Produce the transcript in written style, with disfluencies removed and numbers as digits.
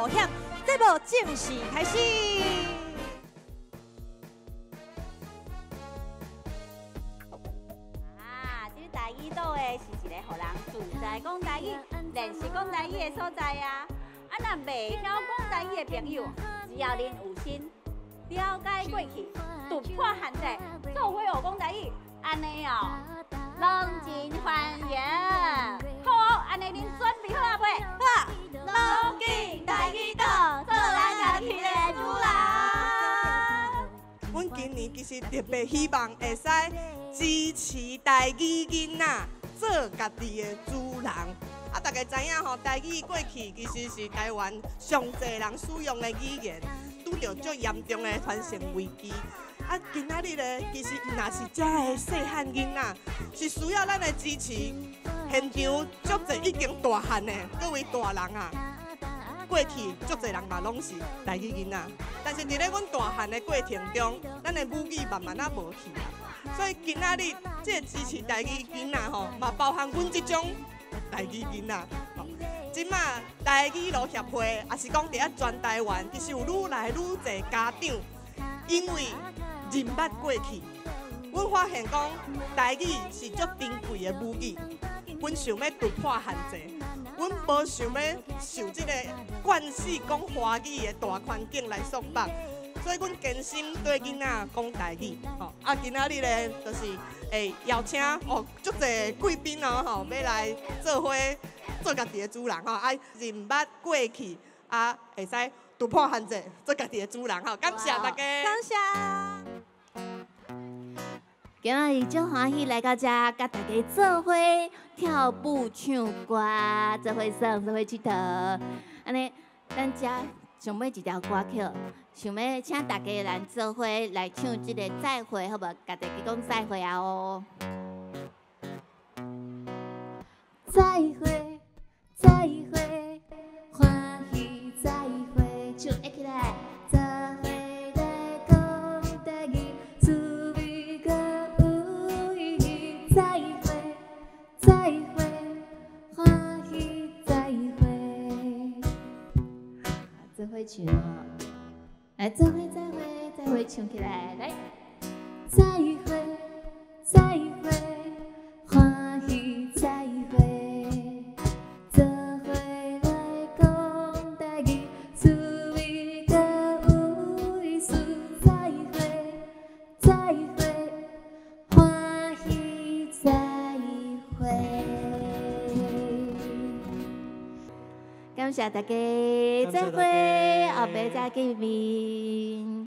冒險，節目正式開始。啊，這個台語島的是一个予人自在講台語、練習講台語的所在啊。啊，若袂曉講台語的朋友，只要恁有心了解過去，突破限制，做伙學講台語，按呢哦，攏真歡迎。好哦，按呢恁準備好啊未？好，攏進台語島，做咱家己的主人。阮今年其實特別希望會使支持台語囡仔做家己的主人。啊，大家知影吼，台語過去其實是台灣上濟人使用的語言，拄著足嚴重的傳承危機。啊，今仔日咧，其實毋若是遮的細漢囡仔，是需要咱的支持。現場足濟已經大漢的各位大人啊，過去足濟人嘛攏是台語囡仔，但是佇咧阮大漢的過程中，咱的母語慢慢仔無去啊。所以今仔日這個支持台語囡仔吼，嘛包含阮這種台語囡仔。這馬台語路協會，也是講佇遐全台灣，其實有愈來愈濟家長，因為認捌過去，阮發現講台語是足珍貴的母語，阮想欲突破限制，阮無想欲受這個慣勢講華語的大環境來束縛，所以阮堅心對囡仔講台語。吼，啊，今仔日咧，就是會邀請哦，足濟貴賓哦，吼，欲來做伙做家己的主人吼，啊，認捌過去，啊，會使突破限制，做家己的主人吼。感謝大家，感謝。今仔日足歡喜來到遮，佮大家做伙跳舞唱歌，做伙耍，做伙𨑨迌。按呢，咱遮上尾一條歌曲，想欲請大家來做伙來唱這个再會，好無？共大家講再會啊哦！再會，再會，歡喜再會，唱會起來。做伙來講台語，滋味閣有意義。再會，再會，歡喜再會。做伙唱哦，來做伙再會，再會唱起來，來。再會，再會，歡喜再會。做伙來講台語，滋味閣有意思。再會，再會，歡喜再會。感謝大家，再會，後擺再見面。